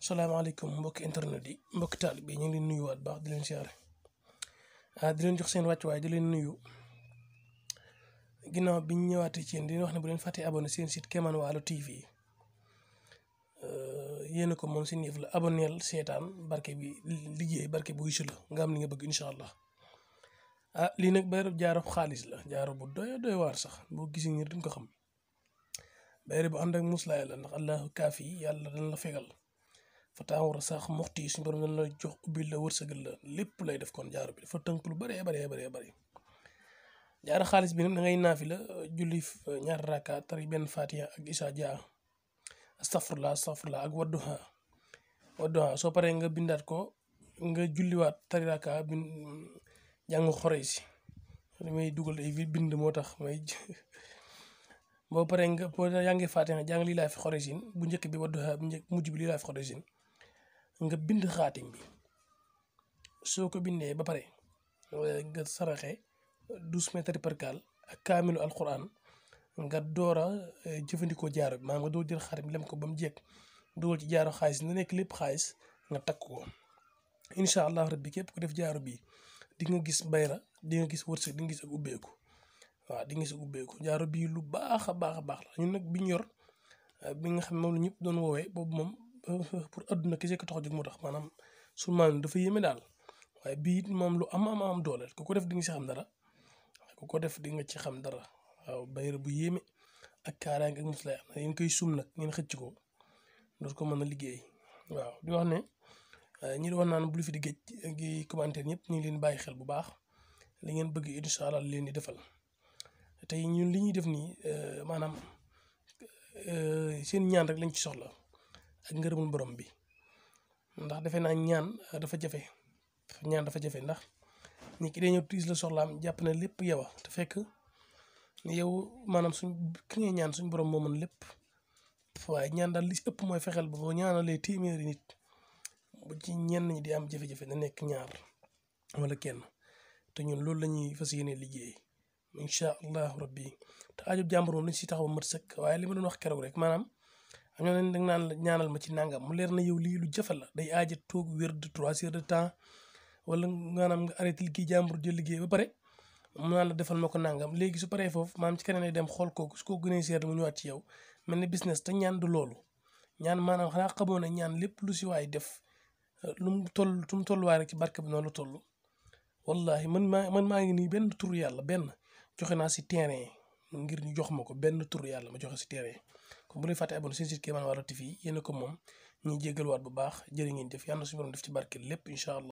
salaamaaleykum mbokki internet yi mbokki taalibe yi ñu ngi leen nuyuwaat baax di leen siyaare di leen jox seen wàccuwaay di leen nuyu ginnaaw bi ñu ñëwaatee ci yéen di leen wax ne bu leen fàttee abonné seen site Kémane Walo TV yéen ko moom seen yëf la abonneel seetaan barke bi liggéey barke bu wisu la nga am li nga bëgg incha allah lii nag bayru jaaro xaalis la jaaro bu doy waar sax boo gisee ñi duñ ko xam bayru bu ànd ak muslaay la ndax allahu kaafi yàlla dana la fegal fa taawara sax moxti suñu borom dañ la jox ubbil la wërsëgal la lépp lay def kon jaaro bi dafa tënk lu bëree bëri jaaro xaalis bi nag da ngay naafi la julli ñaar raka tari benn fatiha ak isa dia astafurlah ak wadduha soo paree nga bindaat ko nga julliwaat tari raka jàng xorey si may dugal ay bind moo tax may boo paree nga boo jàngee fatiha jàng lii laa fi xorey sin bu njëkk bi wadduha bu mujj bi lii laa fi xorey sin nga bind xaatim bi soo ko bindee ba pare nga saraxe 12 mètres par kaal ak kaamilu alquran nga door a jëfandikoo jaaro bi maanaam nga doo jël xaatim bi lem ko ba mu jekk dugal ci jaaro xaalis na nekk lépp xaalis nga takk ko incha allah rabbi képp ku def jaaro bi di nga gis bayra di nga gis wërsëg di nga gis ak ubbeeku waaw di nga gis ak ubbeeku jaaro bii lu baax a baax la ñun nag biñ yor bi nga xam ne moom la ñëpp doon woowee boobu moom pour adduna kese ko tax a jóg moo tax maanaam suñu maanaam dafa yéeme daal waaye bii it moom lu am doole ku ko def di nga ci xam dara waaw bayra bu yéeme ak kaaraange ak muslaay am na yéen koy sum nag ngeen xëcc ko dootu ko mën a liggéey waaw di wax ne ñi di wax naan bul fi di géej gi commentaire ñëpp ñu ngi leen bàyyi xel bu baax li ngeen bëgg incha allah leen di defal tey ñun li ñuy def nii maanaam seen ñaan rek lañ ci soxla ak ngërëmul borom bi ndax defe naa ñaan dafa jafe ndax nit ki day ñëw tiis la soxlaam jàpp na lépp yow a te fekk yow maanaam ki ngay ñaan suñ borom moo mën lépp waaye ñaan daal li si ëpp mooy fexeel ba boo ñaanalee téeméeri nit bu ci ñenn ñi di am jafe-jafe na nekk ñaar wala kenn te ñun loolu la ñuy fas yéene liggéey incha allahu rabbi te aajo jàmbur moom lañ si taxaw mat sëkk waaye li ma doon wax keroog rek maanaam am na leen da naan la ñaanal ma ci nangam mu leer na yow lii lu jafe la day aaja toog wér de 3 heures de temps wala maanaam nga arrêté liggéey jàmbur jël liggéey ba pare mu naan la defal ma ko nangam léegi su paree foofu maanaam ci keneen lay dem xool kooku su ko gënee seer mu ñëwaat ci yow mel ni business te ñaan du loolu ñaan maanaam xanaa xamoo ne ñaan lépp lu si waay def lu mu tolluwaay rek ci barke bi noonu la toll wallahi man maa ngi nii benn tur yàlla benn joxe naa si terrain ngir ñu jox ma ko benn tur yàlla ma joxe si terrain kon bu leen fàtte abonné seen site Kémane Walo TV yéen ko moom ñuy jéggaluwaat bu baax jërë ngeen jëf yàlla na suñu borom def ci barke lépp incha allah